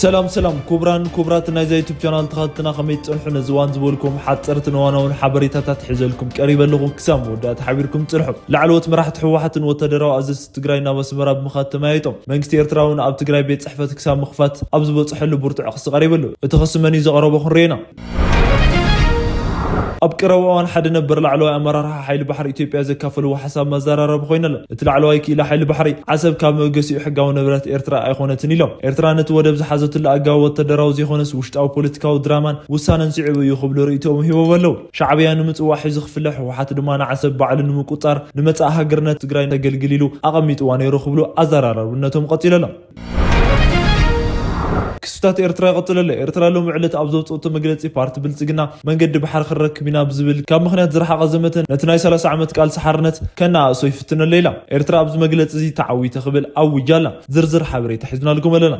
ሰላም ሰላም ክቡራን ክቡራት ናይዛ ዩቱብ ቻናል ተኸታተልትና፣ ከመይ ትጸንሑ? ነዚ እዋን ዝበልኩም ሓጸርትን እዋናውን ሓበሬታታት ሒዘልኩም ቀሪበ ኣለኹ። ክሳብ መወዳእታ ሓቢርኩም ጽንሑ። ላዕለዎት መራሕቲ ህወሓትን ወታደራዊ ኣዘዝቲ ትግራይ ናብ ኣስመራ ብምኻድ ተመያይጦም። መንግስቲ ኤርትራ እውን ኣብ ትግራይ ቤት ጽሕፈት ክሳብ ምኽፋት ኣብ ዝበጽሐሉ ብርቱዕ ክሲ ቀሪቡ ኣሎ። እቲ ክሲ መን እዩ ዘቕረቦ ክንርእዮ ኢና። ኣብ ቀረባ እዋን ሓደ ነበር ላዕለዋይ ኣመራርሓ ሓይሊ ባሕሪ ኢትዮጵያ ዘካፈልዎ ሓሳብ መዘራረቢ ኮይኑ ኣሎ። እቲ ላዕለዋይ ክኢላ ሓይሊ ባሕሪ ዓሰብ ካብ መበገሲኡ ሕጋዊ ንብረት ኤርትራ ኣይኮነትን ኢሎም። ኤርትራ ነቲ ወደብ ዝሓዘትሉ ኣገባብ ወታደራዊ ዘይኮነስ ውሽጣዊ ፖለቲካዊ ድራማን ውሳነን ስዒቡ እዩ ክብሉ ርእይቶኦም ሂቦም ኣለዉ። ሻዕብያ ንምጽዋዕ ሒዙ ክፍለ፣ ህወሓት ድማ ንዓሰብ ባዕሉ ንምቁጻር ንመጻኢ ሃገርነት ትግራይ ተገልግል ኢሉ ኣቐሚጥዋ ነይሩ ክብሉ ኣዘራራብነቶም ቀጺሉ ኣሎ። ክስታት ኤርትራ ይቐጽል ኣሎ። ኤርትራ ሎሚ ዕለት ኣብ ዘውፅኦቶ መግለፂ ፓርቲ ብልፅግና መንገዲ ባሕሪ ክረክብ ኢና ብዝብል ካብ ምኽንያት ዝረሓቐ ዘመተ ነቲ ናይ ሰላሳ ዓመት ቃልሲ ሓርነት ከነኣእሶ ይፍትን ኣሎ ኢላ። ኤርትራ ኣብዚ መግለፂ እዚ ተዓዊተ ክብል ኣዊጃ ኣላ። ዝርዝር ሓበሬታ ሒዝናልኩም ኣለና።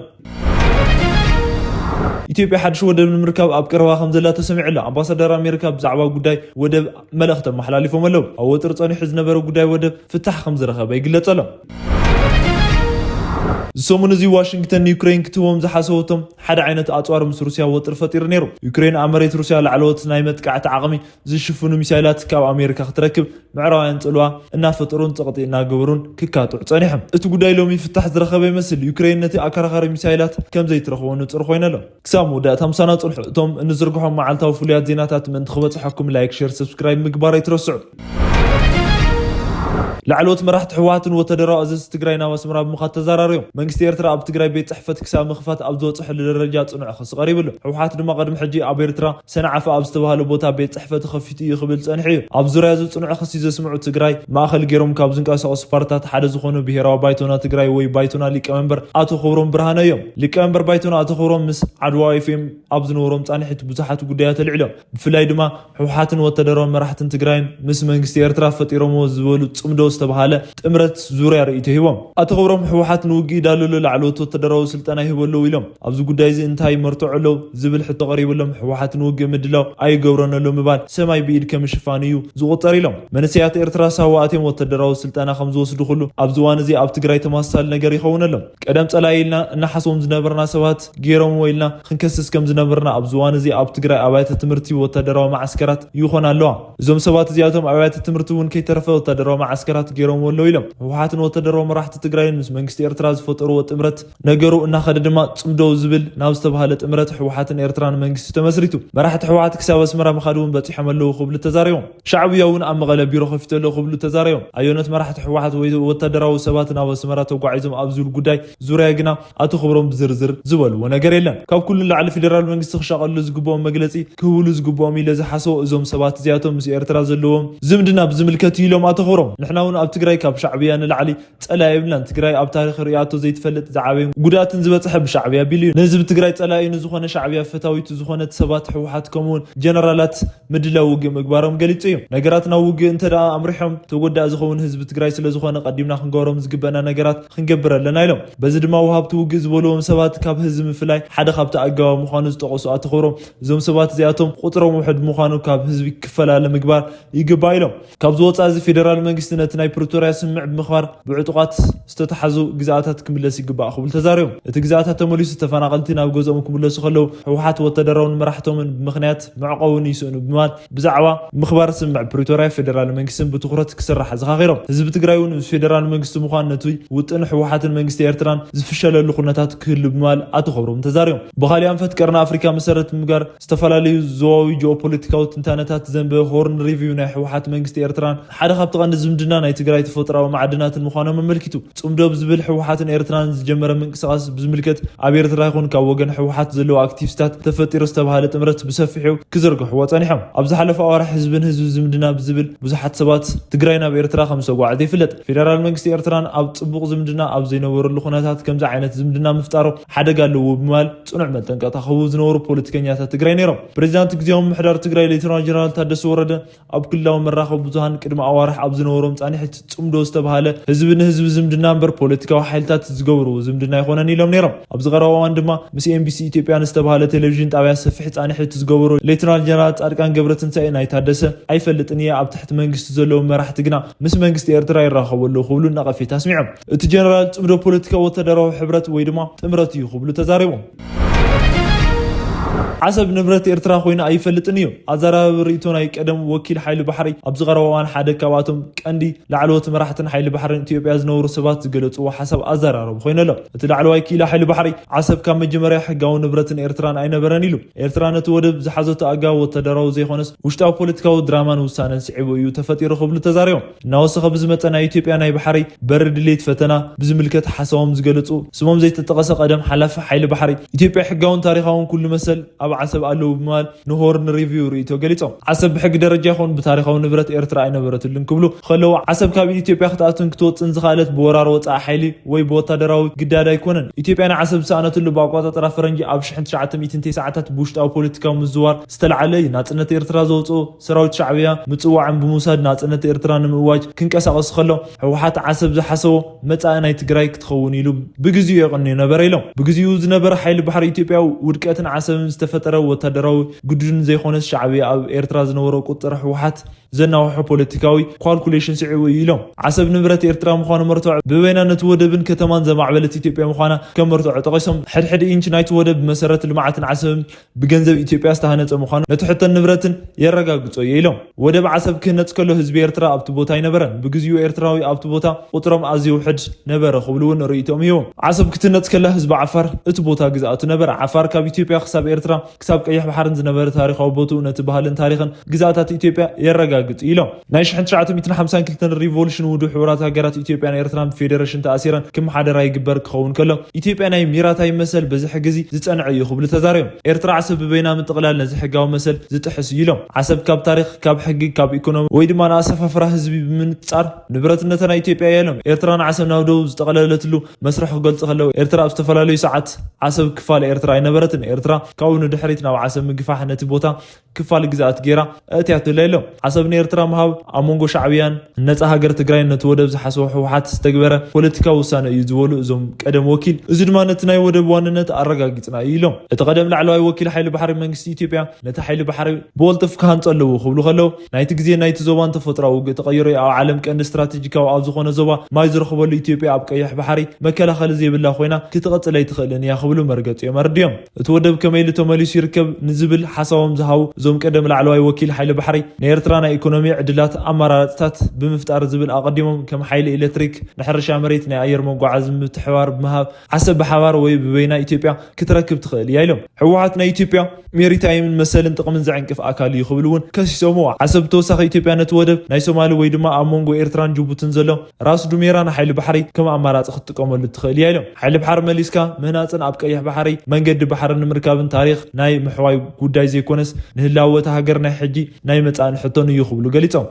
ኢትዮጵያ ሓድሽ ወደብ ንምርካብ ኣብ ቀረባ ከም ዘላ ተሰሚዑ ኣሎ። ኣምባሳደር ኣሜሪካ ብዛዕባ ጉዳይ ወደብ መልእኽቲ ኣመሓላሊፎም ኣለዉ። ኣብ ወጥሪ ጸኒሑ ዝነበረ ጉዳይ ወደብ ፍታሕ ከም ዝረኸበ ይግለጽ ኣሎ። እዚ ሰሙን እዚ ዋሽንግተን ንዩክሬን ክትህቦም ዝሓሰበቶም ሓደ ዓይነት ኣጽዋር ምስ ሩስያ ወጥሪ ፈጢሩ ነይሩ። ዩክሬን ኣብ መሬት ሩስያ ላዕለዎት ናይ መጥቃዕቲ ዓቕሚ ዝሽፍኑ ሚሳይላት ካብ ኣሜሪካ ክትረክብ ምዕራባውያን ጽልዋ እናፈጠሩን ጸቕጢ እናገበሩን ክካትዑ ጸኒሖም። እቲ ጉዳይ ሎሚ ፍታሕ ዝረኸበ ይመስል። ዩክሬን ነቲ ኣከራኻሪ ሚሳይላት ከም ዘይትረኽቦ ንጹር ኮይኑ ኣሎ። ክሳብ መወዳእታ ምሳና ጽንሑ። እቶም እንዝርግሖም መዓልታዊ ፍሉያት ዜናታት ምእንቲ ክበጽሐኩም ላይክ፣ ሼር፣ ሰብስክራይብ ምግባር ኣይትረስዑ። ላዕለዎት መራሕቲ ህወሓትን ወታደራዊ ኣዘዝቲ ትግራይ ናብ ኣስመራ ብምኻድ ተዘራሪቦም። መንግስቲ ኤርትራ ኣብ ትግራይ ቤት ጽሕፈት ክሳብ ምኽፋት ኣብ ዝበጽሐሉ ደረጃ ጽኑዕ ክሲ ቀሪቡ ኣሎ። ህወሓት ድማ ቅድሚ ሕጂ ኣብ ኤርትራ ሰንዓፈ ኣብ ዝተባህለ ቦታ ቤት ጽሕፈት ከፊቱ እዩ ክብል ጸኒሑ እዩ። ኣብ ዙርያ እዚ ጽኑዕ ክሲ ዘስምዑ ትግራይ ማእኸል ገይሮም ካብ ዝንቀሳቐሱ ፓርትታት ሓደ ዝኾኑ ብሄራዊ ባይቶና ትግራይ ወይ ባይቶና ሊቀመንበር ኣቶ ክብሮም ብርሃነ እዮም። ሊቀመንበር ባይቶና ኣቶ ክብሮም ምስ ዓድዋ ኤፍ ኤም ኣብ ዝነበሮም ጻንሒት ብዙሓት ጉዳያት ኣልዒሎም። ብፍላይ ድማ ህወሓትን ወታደራዊ መራሕትን ትግራይን ምስ መንግስቲ ኤርትራ ፈጢሮምዎ ዝበሉ ጽምዶ ዝተባሃለ ጥምረት ዙርያ ርእይቶ ሂቦም። ኣቶ ክብሮም ህወሓት ንውግእ ይዳሎ ኣሎ፣ ላዕለዎት ወታደራዊ ስልጠና ይህቦ ኣለዉ ኢሎም። ኣብዚ ጉዳይ እዚ እንታይ መርትዖ ኣለዉ ዝብል ሕቶ ቀሪብሎም፣ ህወሓት ንውግእ ምድላው ኣይገብሮን ኣሎ ምባል ሰማይ ብኢድ ከምሽፋን እዩ ዝቑጸር ኢሎም። መንእሰያት ኤርትራ ሳዋ ኣትዮም ወታደራዊ ስልጠና ከም ዝወስዱ ኩሉ ኣብዚ እዋን እዚ ኣብ ትግራይ ተመሳሳሊ ነገር ይኸውን ኣሎ። ቀደም ጸላኢ ኢልና እናሓስቦም ዝነበርና ሰባት ገይሮምዎ ኢልና ክንከስስ ከም ዝነበርና ኣብዚ እዋን እዚ ኣብ ትግራይ ኣብያተ ትምህርቲ ወታደራዊ መዓስከራት ይኾና ኣለዋ። እዞም ሰባት እዚኣቶም ኣብያተ ትምህርቲ እውን ከይተረፈ ወታደራዊ መዓስከራት ገይሮምዎ ኣለዉ ኢሎም። ህወሓትን ወታደራዊ መራሕቲ ትግራይን ምስ መንግስቲ ኤርትራ ዝፈጠርዎ ጥምረት ነገሩ እናኸደ ድማ ጽምዶ ዝብል ናብ ዝተባሃለ ጥምረት ህወሓትን ኤርትራን መንግስቲ ተመስሪቱ። መራሕቲ ህወሓት ክሳብ ኣስመራ ምኻድ እውን በጺሖም ኣለዉ ክብሉ ተዛሪቦም። ሻዕብያ እውን ኣብ መቐለ ቢሮ ከፊቱ ኣሎ ክብሉ ተዛሪቦም። ኣየኖት መራሕቲ ህወሓት ወይ ወታደራዊ ሰባት ናብ ኣስመራ ተጓዒዞም ኣብ ዝብል ጉዳይ ዙርያ ግና ኣቶ ክብሮም ብዝርዝር ዝበልዎ ነገር የለን። ካብ ኩሉ ንላዕሊ ፌደራል መንግስቲ ክሻቐሉ ዝግብኦም መግለጺ ክህብሉ ዝግብኦም ኢለ ዝሓስቦ እዞም ሰባት እዚኣቶም ምስ ኤርትራ ዘለዎም ዝምድና ብዝምልከት እዩ ኢሎም ኣቶ ክብሮም። ንሕና እውን ኣብ ትግራይ ካብ ሻዕብያ ንላዕሊ ጸላኢ የብልናን። ትግራይ ኣብ ታሪኽ ርእያቶ ዘይትፈልጥ ዝዓበየን ጉድኣትን ዝበጽሐ ብሻዕብያ ኣቢሉ እዩ። ንህዝቢ ትግራይ ጸላኢ ንዝኾነ ሻዕብያ ፈታዊቱ ዝኾነት ሰባት ህወሓት ከምኡውን ጀነራላት ምድላው ውግእ ምግባሮም ገሊጹ እዩ። ነገራት ናብ ውግእ እንተ ደኣ ኣምሪሖም ተጎዳኢ ዝኸውን ህዝቢ ትግራይ ስለ ዝኾነ ቀዲምና ክንገብሮም ዝግበአና ነገራት ክንገብር ኣለና ኢሎም። በዚ ድማ ወሃብቲ ውግእ ዝበልዎም ሰባት ካብ ህዝቢ ምፍላይ ሓደ ካብቲ ኣገባብ ምዃኑ ዝጠቐሱ ኣቶ ክብሮም እዞም ሰባት እዚኣቶም ቁጽሮም ውሑድ ምዃኑ ካብ ህዝቢ ክፈላለ ምግባር ይግባእ ኢሎም። ካብዚ ወፃኢ እዚ ፌደራል መንግስቲ ነቲ ናይ ፕሪቶርያ ስምምዕ ብምኽባር ብዕጡቓት ዝተተሓዙ ግዝኣታት ክምለስ ይግባእ ክብሉ ተዛሪቦም። እቲ ግዝኣታት ተመሊሱ ተፈናቐልቲ ናብ ገዝኦም ክምለሱ ከለዉ ህወሓት ወታደራውን መራሕቶምን ብምኽንያት መዕቆቢ ንይስእኑ ብምባል ብዛዕባ ምኽባር ስምምዕ ፕሪቶርያ ፌደራል መንግስትን ብትኹረት ክስራሕ ኣዘኻኺሮም። ህዝቢ ትግራይ እውን ምስ ፌደራል መንግስቲ ምዃን ነቲ ውጥን ህወሓትን መንግስቲ ኤርትራን ዝፍሸለሉ ኩነታት ክህሉ ብምባል ኣቶ ክብሮም ተዛሪቦም። ብኻሊእ ኣንፈት ቀርኒ ኣፍሪካ መሰረት ምግባር ዝተፈላለዩ ዞባዊ ጂኦፖለቲካዊ ትንታነታት ዘንበበ ሆርን ሪቪው ናይ ህወሓት መንግስቲ ኤርትራን ሓደ ካብቲ ቀንዲ ዝምድና ናይ ትግራይ ተፈጥሮኣዊ ማዕድናትን ምዃኖም ኣመልኪቱ። ጽምዶ ብዝብል ህወሓትን ኤርትራን ዝጀመረ ምንቅስቓስ ብዝምልከት ኣብ ኤርትራ ይኹን ካብ ወገን ህወሓት ዘለዉ ኣክቲቪስታት ተፈጢሩ ዝተባሃለ ጥምረት ብሰፊሑ ክዝርግሕዎ ጸኒሖም። ኣብ ዝሓለፈ ኣዋርሕ ህዝብን ህዝቢ ዝምድና ብዝብል ብዙሓት ሰባት ትግራይ ናብ ኤርትራ ከም ዝተጓዓዘ ይፍለጥ። ፌደራል መንግስቲ ኤርትራን ኣብ ጽቡቕ ዝምድና ኣብ ዘይነበረሉ ኩነታት ከምዚ ዓይነት ዝምድና ምፍጣሩ ሓደጋ ኣለዎ ብምባል ጽኑዕ መጠንቀቕታ ክህቡ ዝነበሩ ፖለቲከኛታት ትግራይ ነይሮም። ፕሬዚዳንት ግዜያዊ ምምሕዳር ትግራይ ሌተናል ጀነራል ታደሰ ወረደ ኣብ ክልላዊ መራኸቢ ብዙሃን ቅድሚ ኣዋርሕ ኣብ ዝነበሮም ጻንሒት ጽምዶ ዝተባሃለ ህዝቢ ንህዝቢ ዝምድና እምበር ፖለቲካዊ ሓይልታት ዝገብርዎ ዝምድና ኣይኮነን ኢሎም ነይሮም። ኣብዚ ቀረባ እዋን ድማ ምስ ኤምቢሲ ኢትዮጵያ ንዝተባሃለ ቴሌቪዥን ጣብያ ሰፊሕ ጻንሒት ዝገበሩ ሌተናል ጀነራል ጻድቃን ገብረትንሳኤ ናይ ታደሰ ኣይፈልጥን እየ፣ ኣብ ትሕቲ መንግስቲ ዘለዉ መራሕቲ ግና ምስ መንግስቲ ኤርትራ ይራኸቡ ኣለዉ ክብሉ ነቐፌታ ኣስሚዖም። እቲ ጀነራል ጽምዶ ፖለቲካዊ ወታደራዊ ሕብረት ወይ ድማ ጥምረት እዩ ክብሉ ተዛሪቦም። ዓሰብ ንብረት ኤርትራ ኮይኑ ኣይፈልጥን እዩ። ኣዘራረቢ ርእይቶ ናይ ቀደም ወኪል ሓይሊ ባሕሪ ኣብዚ ቀረባ እዋን ሓደ ካብኣቶም ቀንዲ ላዕለዎት መራሕትን ሓይሊ ባሕርን ኢትዮጵያ ዝነበሩ ሰባት ዝገለጽዎ ሓሳብ ኣዘራረቢ ኮይኑ ኣሎ። እቲ ላዕለዋይ ክኢላ ሓይሊ ባሕሪ ዓሰብ ካብ መጀመርያ ሕጋዊ ንብረትን ኤርትራን ኣይነበረን ኢሉ። ኤርትራ ነቲ ወደብ ዝሓዘቶ ኣገባብ ወታደራዊ ዘይኮነስ ውሽጣዊ ፖለቲካዊ ድራማን ውሳነን ስዒቡ እዩ ተፈጢሩ ክብሉ ተዛሪቦም። እናወሰኸ ብዝመጸ ናይ ኢትዮጵያ ናይ ባሕሪ በሪ ድሌት ፈተና ብዝምልከት ሓሳቦም ዝገለጹ ስሞም ዘይተጠቐሰ ቀደም ሓላፊ ሓይሊ ባሕሪ ኢትዮጵያ ሕጋውን ታሪኻውን ኩሉ መሰል ኣብ ዓሰብ ኣለዉ ብምባል ንሆርን ሪቪው ርእይቶ ገሊጾም። ዓሰብ ብሕጊ ደረጃ ይኹን ብታሪኻዊ ንብረት ኤርትራ ኣይነበረትሉን ክብሉ ከለዉ ዓሰብ ካብ ኢድ ኢትዮጵያ ክትኣቱን ክትወጽን ዝኸኣለት ብወራር ወጻኢ ሓይሊ ወይ ብወታደራዊ ግዳድ ኣይኮነን። ኢትዮጵያ ንዓሰብ ዝሰኣነትሉ ብኣቆጻጽራ ፈረንጂ ኣብ ሽሕን ትሽዓተ ሚእትን ተስዓታት ብውሽጣዊ ፖለቲካዊ ምዝዋር ዝተለዓለ እዩ። ናጽነት ኤርትራ ዘውጽኦ ሰራዊት ሻዕብያ ምጽዋዕን ብምውሳድ ናጽነት ኤርትራ ንምእዋጅ ክንቀሳቐስ ከሎ ህወሓት ዓሰብ ዝሓሰቦ መጻኢ ናይ ትግራይ ክትኸውን ኢሉ ብግዚኡ የቐንዮ ነበረ ኢሎም። ብግዚኡ ዝነበረ ሓይሊ ባሕሪ ኢትዮጵያ ውድቀትን ዓሰብን ዝተፈጠረ ወታደራዊ ግዱድን ዘይኮነስ ሻዕብያ ኣብ ኤርትራ ዝነበሮ ቁጥር ህወሓት ዘናውሖ ፖለቲካዊ ኳልኩሌሽን ስዒቡ እዩ ኢሎም። ዓሰብ ንብረት ኤርትራ ምዃኑ መርትዖ ብበይና ነቲ ወደብን ከተማን ዘማዕበለት ኢትዮጵያ ምዃና ከም መርትዖ ጠቒሶም። ሕድሕድ ኢንች ናይቲ ወደብ ብመሰረት ልምዓትን ዓሰብን ብገንዘብ ኢትዮጵያ ዝተሃነፀ ምዃኑ ነቲ ሕቶን ንብረትን የረጋግጾ እየ ኢሎም። ወደብ ዓሰብ ክህነፅ ከሎ ህዝቢ ኤርትራ ኣብቲ ቦታ ኣይነበረን። ብግዚኡ ኤርትራዊ ኣብቲ ቦታ ቁፅሮም ኣዝዩ ውሕድ ነበረ ክብሉ እውን ርእይቶም ሂቦም። ዓሰብ ክትህነፅ ከላ ህዝቢ ዓፋር እቲ ቦታ ግዝኣቱ ነበረ። ዓፋር ካብ ኢትዮጵያ ክሳብ ኤርትራ ክሳብ ቀይሕ ባሕርን ዝነበረ ታሪኻዊ ቦትኡ ነቲ ባህልን ታሪኽን ግዝኣታት ኢትዮጵያ የረጋግጽ ኢሎም። ናይ ሽሕን ትሽዓተ ሚእትን ሓምሳን ክልተን ሪቮሉሽን ውድብ ሕቡራት ሃገራት ኢትዮጵያን ኤርትራን ብፌዴሬሽን ተኣሲረን ክመሓደራ ይግበር ክኸውን ከሎ ኢትዮጵያ ናይ ሚራታይ መሰል በዝሒ ግዜ ዝጸንዐ እዩ ክብሉ ተዛሪቦም። ኤርትራ ዓሰብ ብበይና ምጥቕላል ነዚ ሕጋዊ መሰል ዝጥሕስ እዩ ኢሎም። ዓሰብ ካብ ታሪኽ፣ ካብ ሕጊ፣ ካብ ኢኮኖሚ ወይ ድማ ንኣሰፋፍራ ህዝቢ ብምንጻር ንብረትነታ ናይ ኢትዮጵያ እያ ኢሎም። ኤርትራ ንዓሰብ ናብ ደቡብ ዝጠቕለለትሉ መስርሕ ክገልጹ ከለዉ ኤርትራ ኣብ ዝተፈላለዩ ሰዓት ዓሰብ ክፋል ኤርትራ ኣይነበረትን። ኤርትራ ካብኡ ንድሕሪት ናብ ዓሰብ ምግፋሕ ነቲ ቦታ ክፋል ግዝኣት ገይራ ኣእትያትላ ኢሎም። ዓሰብ ንኤርትራ ምሃብ ኣብ መንጎ ሻዕብያን ነጻ ሃገር ትግራይን ነቲ ወደብ ዝሓሰቦ ህወሓት ዝተግበረ ፖለቲካዊ ውሳነ እዩ ዝበሉ እዞም ቀደም ወኪል፣ እዚ ድማ ነቲ ናይ ወደብ ዋንነት ኣረጋጊጽና እዩ ኢሎም። እቲ ቀደም ላዕለዋይ ወኪል ሓይሊ ባሕሪ መንግስቲ ኢትዮጵያ ነቲ ሓይሊ ባሕሪ ብቕልጡፍ ክሃንጾ ኣለዎ ክብሉ ከለዉ ናይቲ ግዜ ናይቲ ዞባን ተፈጥሮኣዊ ውግእ ተቐይሩ እዩ። ኣብ ዓለም ቀንዲ ስትራቴጂካዊ ኣብ ዝኾነ ዞባ ማይ ዝረኽበሉ ኢትዮጵያ ኣብ ቀይሕ ባሕሪ መከላኸሊ ዘይብላ ኮይና ክትቕጽል ኣይትኽእልን እያ ክብሉ መርገጺኦም ኣረዲኦም። እቲ ወደብ ከመይ ኢሉ ተመሊሱ ይርከብ ንዝብል ሓሳቦም ዝሃቡ እዞም ቀደም ላዕለዋይ ወኪል ሓይሊ ባሕሪ ንኤርትራ ናይ ኢኮኖሚ ዕድላት ኣማራፅታት ብምፍጣር ዝብል ኣቐዲሞም ከም ሓይሊ ኤሌክትሪክ፣ ንሕርሻ መሬት፣ ናይ ኣየር መጓዓዚ ምትሕባር ብምሃብ ዓሰብ ብሓባር ወይ ብበይና ኢትዮጵያ ክትረክብ ትኽእል እያ ኢሎም። ህወሓት ናይ ኢትዮጵያ ሜሪታይምን መሰልን ጥቕምን ዘዕንቅፍ ኣካል እዩ ክብል እውን ከሲሶምዎ። ዓሰብ ብተወሳኺ ኢትዮጵያ ነቲ ወደብ ናይ ሶማሊ ወይ ድማ ኣብ መንጎ ኤርትራን ጅቡትን ዘሎ ራስ ዱሜራ ንሓይሊ ባሕሪ ከም ኣማራፂ ክትጥቀመሉ ትኽእል እያ ኢሎም። ሓይሊ ባሕሪ መሊስካ ምህናፅን ኣብ ቀይሕ ባሕሪ መንገዲ ባሕሪ ንምርካብን ታሪኽ ናይ ምሕዋይ ጉዳይ ዘይኮነስ ንህላወ እታ ሃገር ናይ ሕጂ ናይ መጻእን ሕቶን እዩ ክብሉ ገሊጾም።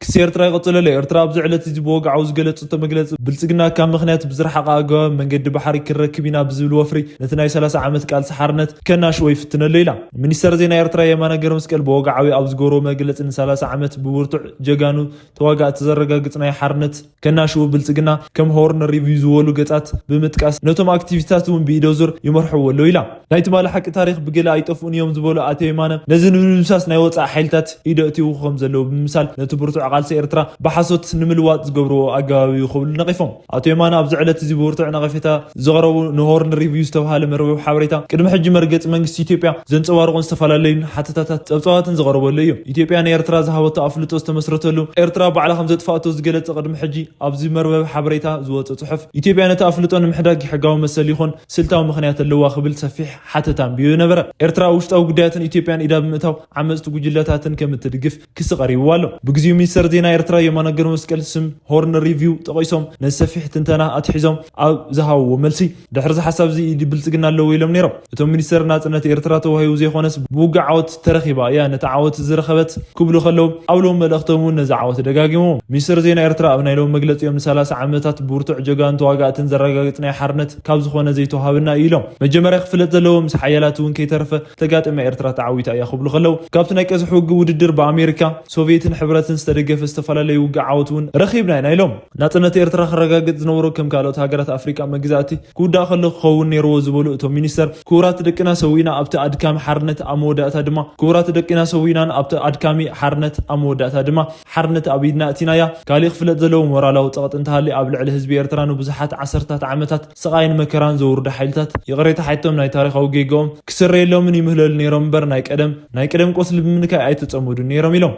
ክሲ ኤርትራ ይቐጽል ኣሎ። ኤርትራ ኣብዚ ዕለት እዚ ብወግዓዊ ዝገለጸቶ መግለጺ ብልጽግና ካብ ምኽንያት ብዝረሓቐ ኣገባብ መንገዲ ባሕሪ ክንረክብ ኢና ብዝብል ወፍሪ ነቲ ናይ ሰላሳ ዓመት ቃልሲ ሓርነት ከናሽዎ ይፍትነሉ ኢላ። ሚኒስተር ዜና ኤርትራ የማነ ገብረመስቀል ብወግዓዊ ኣብ ዝገበሮ መግለጺ ንሰላሳ ዓመት ብብርቱዕ ጀጋኑ ተዋጋእቲ ዘረጋግጽ ናይ ሓርነት ከናሽው ብልጽግና ከም ሆርን ሪቪው ዝበሉ ገጻት ብምጥቃስ ነቶም ኣክቲቪስታት እውን ብኢደ ዙር ይመርሕዎ ኣለዉ ኢላ። ናይ ትማሊ ሓቂ ታሪኽ ብገለ ኣይጠፍኡን እዮም ዝበሉ ኣቶ የማነ ነዚ ንምድምሳስ ናይ ወጻኢ ሓይልታት ኢደ እትይዉ ከም ዘለዉ ብምምሳል ነቲ ብርቱዕ ቃልሲ ኤርትራ ብሓሶት ንምልዋጥ ዝገብርዎ ኣገባብ እዩ ክብሉ ነቒፎም። ኣቶ የማነ ኣብዚ ዕለት እዚ ብብርቱዕ ነቐፌታ ዝቐረቡ ንሆርን ሪቪው ዝተባሃለ መርበብ ሓበሬታ ቅድሚ ሕጂ መርገጺ መንግስቲ ኢትዮጵያ ዘንጸባርቑን ዝተፈላለዩን ሓተታታት ጸብጻባትን ዝቐረበሉ እዩ። ኢትዮጵያ ንኤርትራ ዝሃበቶ ኣፍልጦ ዝተመስረተሉ ኤርትራ ባዕላ ከም ዘጥፋእቶ ዝገለጸ ቅድሚ ሕጂ ኣብዚ መርበብ ሓበሬታ ዝወጸ ጽሑፍ ኢትዮጵያ ነቲ ኣፍልጦ ንምሕዳግ ሕጋዊ መሰል ይኹን ስልታዊ ምኽንያት ኣለዋ ክብል ሰፊሕ ሓተታ ኣንቢቡ ነበረ። ኤርትራ ውሽጣዊ ጉዳያትን ኢትዮጵያን ኢዳ ብምእታው ዓመጽቲ ጉጅለታትን ከም እትድግፍ ክሲ ቀሪብዋ ኣሎ። ብግዚኡ ሚኒስተር ዜና ኤርትራ የማነ ገብረመስቀል ስም ሆርን ሪቪው ጠቒሶም ነዚ ሰፊሕ ትንተና ኣትሒዞም ኣብ ዝሃብዎ መልሲ ድሕሪ እዚ ሓሳብ እዚ ኢድ ብልጽግና ኣለዎ ኢሎም ነይሮም። እቶም ሚኒስተር ናጽነት ኤርትራ ተዋሂቡ ዘይኮነስ ብውግእ ዓወት ተረኺባ እያ ነቲ ዓወት ዝረኸበት ክብሉ ከለዉ ኣብ ሎም መልእኽቶም እውን ነዚ ዓወት ደጋጊሞም። ሚኒስተር ዜና ኤርትራ ኣብ ናይ ሎም መግለጺኦም ንሰላሳ ዓመታት ብብርቱዕ ጀጋኑ ተዋጋእትን ዘረጋግጽ ናይ ሓርነት ካብ ዝኾነ ዘይተዋሃበና እዩ ኢሎም። መጀመርያ ክፍለጥ ዘለዎ ምስ ሓያላት እውን ከይተረፈ ተጋጢማ ኤርትራ ተዓዊታ እያ ክብሉ ከለዉ ካብቲ ናይ ቀዝሒ ውግእ ውድድር ብኣሜሪካ ሶቪየትን ሕብረትን ዝተደገፈ ዝተደገፈ ዝተፈላለዩ ውግእ ዓወት እውን ረኺብና ኢና ኢሎም። ናጽነት ኤርትራ ክረጋገጽ ዝነበሮ ከም ካልኦት ሃገራት ኣፍሪቃ መግዛእቲ ክውዳእ ከሎ ክኸውን ነይርዎ ዝበሉ እቶም ሚኒስተር፣ ክቡራት ደቅና ሰዊእና ኣብቲ ኣድካሚ ሓርነት ኣብ መወዳእታ ድማ ክቡራት ደቅና ሰዊእናን ኣብቲ ኣድካሚ ሓርነት ኣብ መወዳእታ ድማ ሓርነት ኣብ ኢድና እቲናያ። ካሊእ ክፍለጥ ዘለዎ ሞራላዊ ጸቕጢ እንተሃልዩ ኣብ ልዕሊ ህዝቢ ኤርትራ ንብዙሓት ዓሰርታት ዓመታት ስቓይን መከራን ዘውርዱ ሓይልታት ይቕሬታ ሓይቶም ናይ ታሪኻዊ ጌጋኦም ክስረየሎምን ይምህለሉ ነይሮም እምበር ናይ ቀደም ናይ ቀደም ቆስሊ ብምንካይ ኣይተጸመዱን ነይሮም ኢሎም።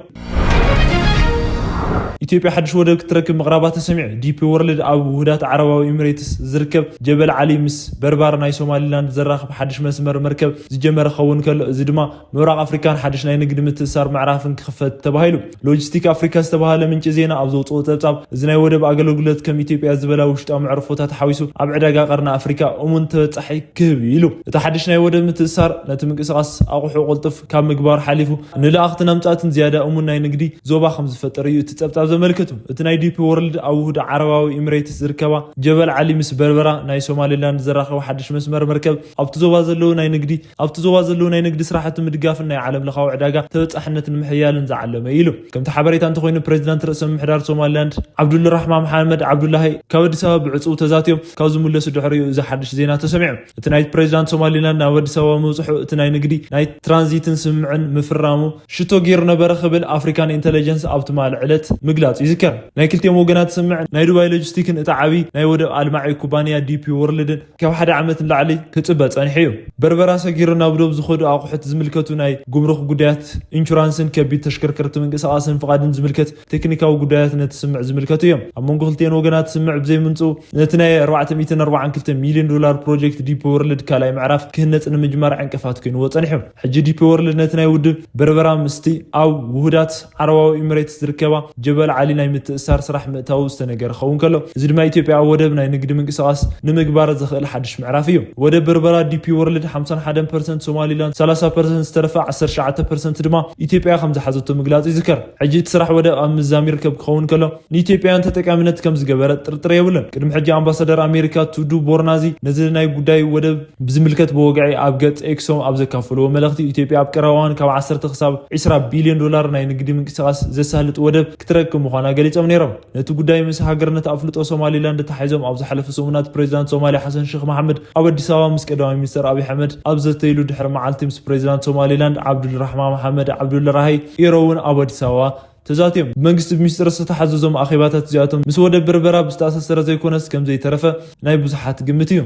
ኢትዮጵያ ሓድሽ ወደብ ክትረክብ ምቕራባ ተሰሚዑ። ዲፒ ወርልድ ኣብ ውህዳት ዓረባዊ ኤሚሬትስ ዝርከብ ጀበል ዓሊ ምስ በርባር ናይ ሶማሊላንድ ዘራኽብ ሓድሽ መስመር መርከብ ዝጀመረ ክኸውን ከሎ፣ እዚ ድማ ምብራቕ ኣፍሪካን ሓድሽ ናይ ንግዲ ምትእሳር ምዕራፍን ክኽፈት ተባሂሉ። ሎጂስቲክ ኣፍሪካ ዝተባህለ ምንጪ ዜና ኣብ ዘውፅኦ ፀብፃብ፣ እዚ ናይ ወደብ ኣገልግሎት ከም ኢትዮጵያ ዝበላ ውሽጣዊ መዕርፎታት ሓዊሱ ኣብ ዕዳጋ ቀርኒ ኣፍሪካ እሙን ተበፃሒ ክህብ ኢሉ። እቲ ሓድሽ ናይ ወደብ ምትእሳር ነቲ ምንቅስቃስ ኣቑሑ ቅልጡፍ ካብ ምግባር ሓሊፉ ንለኣኽትን ኣምጻእትን ዝያዳ እሙን ናይ ንግዲ ዞባ ከም ዝፈጥር እዩ እቲ ጸብጻብ ዘመልክቱ። እቲ ናይ ዲፒ ወርልድ ኣብ ውህድ ዓረባዊ ኤሚሬትስ ዝርከባ ጀበል ዓሊ ምስ በርበራ ናይ ሶማሌላንድ ዘራኸቡ ሓድሽ መስመር መርከብ ኣብቲ ዞባ ዘለዉ ናይ ንግዲ ኣብቲ ዞባ ዘለዉ ናይ ንግዲ ስራሕቲ ምድጋፍን ናይ ዓለም ለኻዊ ዕዳጋ ተበጻሕነትን ምሕያልን ዝዓለመ እዩ ኢሉ። ከምቲ ሓበሬታ እንተኾይኑ ፕሬዚዳንት ርእሰ ምምሕዳር ሶማሌላንድ ዓብዱልራሕማን መሓመድ ዓብዱላሂ ካብ ኣዲስ ኣበባ ብዕጹው ተዛትዮም ካብ ዝምለሱ ድሕሪኡ እዚ ሓድሽ ዜና ተሰሚዑ። እቲ ናይ ፕሬዚዳንት ሶማሌላንድ ናብ ኣዲስ ኣበባ ምብጽሑ እቲ ናይ ንግዲ ናይ ትራንዚትን ስምምዕን ምፍራሙ ሽቶ ገይሩ ነበረ ክብል ኣፍሪካን ኢንተለጀንስ ኣብ ትማሊ ዕለት ምግላጹ ይዝከር። ናይ ክልቲኦም ወገናት ስምምዕ ናይ ዱባይ ሎጂስቲክን እቲ ዓቢ ናይ ወደብ ኣልማዒ ኩባንያ ዲፒ ወርልድን ካብ ሓደ ዓመት ንላዕሊ ክጽበ ጸኒሑ እዩ። በርበራ ሰጊሩ ናብ ዶብ ዝኸዱ ኣቑሑት ዝምልከቱ ናይ ጉምሩክ ጉዳያት፣ ኢንሹራንስን ከቢድ ተሽከርከርቲ ምንቅስቓስን ፍቓድን ዝምልከት ቴክኒካዊ ጉዳያት ነቲ ስምምዕ ዝምልከቱ እዮም። ኣብ መንጎ ክልቲኤን ወገናት ስምምዕ ብዘይምምጽኡ ነቲ ናይ ኣርባዕተ ሚእትን ኣርባዓን ክልተ ሚልዮን ዶላር ፕሮጀክት ዲፒ ወርልድ ካልኣይ ምዕራፍ ክህነጽ ንምጅማር ዕንቅፋት ኮይንዎ ጸኒሑ። ሕጂ ዲፒ ወርልድ ነቲ ናይ ውድብ በርበራ ምስቲ ኣብ ውሁዳት ዓረባዊ ኤሚሬትስ ዝርከባ ጀበል ዓሊ ናይ ምትእሳር ስራሕ ምእታዉ ዝተነገረ ክኸውን ከሎ፣ እዚ ድማ ኢትዮጵያ ኣብ ወደብ ናይ ንግዲ ምንቅስቓስ ንምግባር ዘኽእል ሓድሽ ምዕራፍ እዩ። ወደብ በርበራ ዲፒ ወርልድ ሓምሳን ሓደን ፐርሰንት ሶማሊላንድ፣ ሰላሳ ፐርሰንት ዝተረፈ ዓሰርተ ትሽዓተ ፐርሰንት ድማ ኢትዮጵያ ከም ዝሓዘቶ ምግላጹ ይዝከር። ሕጂ እቲ ስራሕ ወደብ ኣብ ምዛም ይርከብ ክኸውን ከሎ፣ ንኢትዮጵያውያን ተጠቃሚነት ከም ዝገበረ ጥርጥር የብሉን። ቅድሚ ሕጂ ኣምባሳደር ኣሜሪካ ቱዱ ቦርናዚ ነዚ ናይ ጉዳይ ወደብ ብዝምልከት ብወግዒ ኣብ ገጽ ኤክሶም ኣብ ዘካፈልዎ መልእኽቲ፣ ኢትዮጵያ ኣብ ቀረባ እዋን ካብ ዓሰርተ ክሳብ ዕስራ ቢልዮን ዶላር ናይ ንግዲ ምንቅስቓስ ዘሳልጥ ወደብ ክትረክብ ምዃና ገሊጾም ነይሮም። ነቲ ጉዳይ ምስ ሃገርነት ኣፍልጦ ሶማሊላንድ ተታሒዞም ኣብ ዝሓለፈ ሰሙናት ፕሬዚዳንት ሶማሊያ ሓሰን ሼክ መሓመድ ኣብ ኣዲስ ኣበባ ምስ ቀዳማይ ሚኒስትር ኣብይ ኣሕመድ ኣብ ዘተይሉ ድሕሪ መዓልቲ ምስ ፕሬዚዳንት ሶማሊላንድ ዓብዱልራሕማን መሓመድ ዓብዱልራሂ ኢሮ እውን ኣብ ኣዲስ ኣበባ ተዛትዮም። ብመንግስቲ ብሚስጥር ዝተታሓዘዞም ኣኼባታት እዚኣቶም ምስ ወደብ በርበራ ብዝተኣሳሰረ ዘይኮነስ ከም ዘይተረፈ ናይ ብዙሓት ግምት እዩ።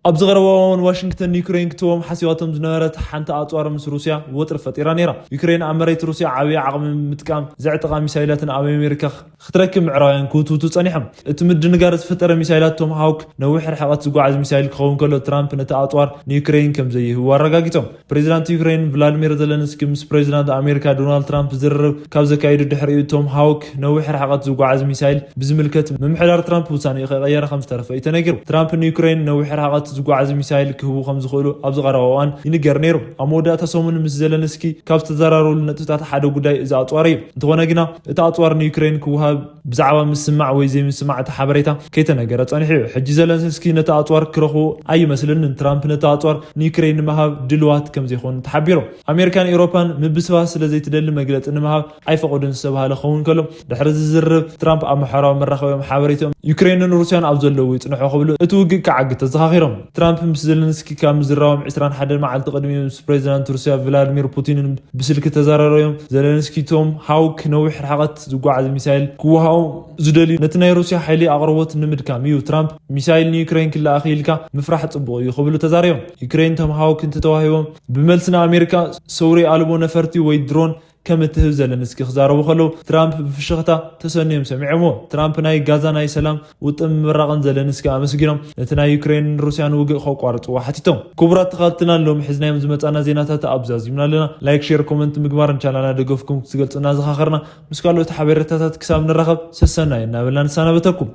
ኣብዚ ቀረባ እዋን ዋሽንግተን ንዩክሬን ክትህቦም ሓሲባቶም ዝነበረት ሓንቲ ኣጽዋር ምስ ሩስያ ወጥሪ ፈጢራ ነይራ። ዩክሬን ኣብ መሬት ሩስያ ዓብዪ ዓቕሚ ምጥቃም ዘዕጥቓ ሚሳይላትን ኣብ ኣሜሪካ ክትረክብ ምዕራባውያን ክውትውቱ ጸኒሖም። እቲ ምድንጋር ዝፈጠረ ሚሳይላት ቶማሃውክ ነዊሕ ርሕቐት ዝጓዓዝ ሚሳይል ክኸውን ከሎ፣ ትራምፕ ነቲ ኣጽዋር ንዩክሬን ከም ዘይህቡ ኣረጋጊጾም። ፕሬዚዳንት ዩክሬን ቭላዲሚር ዘለንስኪ ምስ ፕሬዚዳንት ኣሜሪካ ዶናልድ ትራምፕ ዝርርብ ካብ ዘካየዱ ድሕሪኡ፣ ቶም ሃውክ ነዊሕ ርሕቀት ዝጓዓዝ ሚሳይል ብዝምልከት ምምሕዳር ትራምፕ ውሳኔኡ ከይቀየረ ከም ዝተረፈ እዩ ተነጊሩ። ትራምፕ ንዩክሬን ነዊሕ ርሕቀት ዝጓዓዝ ሚሳይል ክህቡ ከም ዝኽእሉ ኣብዚ ቀረባ እዋን ይንገር ነይሩ። ኣብ መወዳእታ ሰሙን ምስ ዘለንስኪ ካብ ዝተዘራረብሉ ነጥብታት ሓደ ጉዳይ እዚ ኣጽዋር እዩ። እንተኾነ ግና እቲ ኣጽዋር ንዩክሬን ክወሃብ ብዛዕባ ምስማዕ ወይ ዘይምስማዕ እቲ ሓበሬታ ከይተነገረ ጸኒሑ እዩ። ሕጂ ዘለንስኪ ነቲ ኣጽዋር ክረኽቦ ኣይመስልን። ትራምፕ ነቲ ኣጽዋር ንዩክሬን ንምሃብ ድልዋት ከም ዘይኮኑ ተሓቢሩ። ኣሜሪካን ኤውሮፓን ምብስባስ ስለ ዘይትደሊ መግለጺ ንምሃብ ኣይፈቐዱን ዝተባህለ ክኸውን ከሎ፣ ድሕሪ ዝዝርብ ትራምፕ ኣብ ማሕበራዊ መራኸቢኦም ሓበሬትኦም ዩክሬንን ሩስያን ኣብ ዘለዉ ይጽንሑ ክብሉ እቲ ውግእ ክዓግት ተዘኻኺሮም። ትራምፕ ምስ ዘለንስኪ ካብ ምዝራቦም ዕስራን ሓደን መዓልቲ ቅድሚኡ ምስ ፕሬዚዳንት ሩስያ ቭላድሚር ፑቲንን ብስልኪ ተዘራረዮም። ዘለንስኪ ቶም ሃውክ ነዊሕ ርሕቀት ዝጓዓዝ ሚሳይል ክወሃቦም ዝደልዩ ነቲ ናይ ሩስያ ሓይሊ ኣቕርቦት ንምድካም እዩ። ትራምፕ ሚሳይል ንዩክሬን ክለኣኽ ኢልካ ምፍራሕ ጽቡቕ እዩ ክብሉ ተዛሪቦም። ዩክሬን ቶም ሃውክ እንተተዋሂቦም ብመልሲ ንኣሜሪካ ሰውሪ ኣልቦ ነፈርቲ ወይ ድሮን ከም እትህብ ዘለንስኪ ክዛረቡ ከለዉ ትራምፕ ብፍሽኽታ ተሰንዮም ሰሚዖምዎ። ትራምፕ ናይ ጋዛ ናይ ሰላም ውጥን ምብራቕን ዘለንስኪ ኣመስጊኖም ነቲ ናይ ዩክሬንን ሩስያን ውግእ ከቋርጽዎ ሓቲቶም። ክቡራት ተኸታተልትና ሎም ሒዝናዮም ዝመጻና ዜናታት ኣብዛዚምና ኣለና። ላይክ፣ ሼር፣ ኮመንት ምግባርን ቻናልና ደገፍኩም ክትገልጹና ዝኻኸርና ምስ ካልኦት ሓበሬታታት ክሳብ ንራኸብ ሰሰናዩ እናበልና ንሰናበተኩም።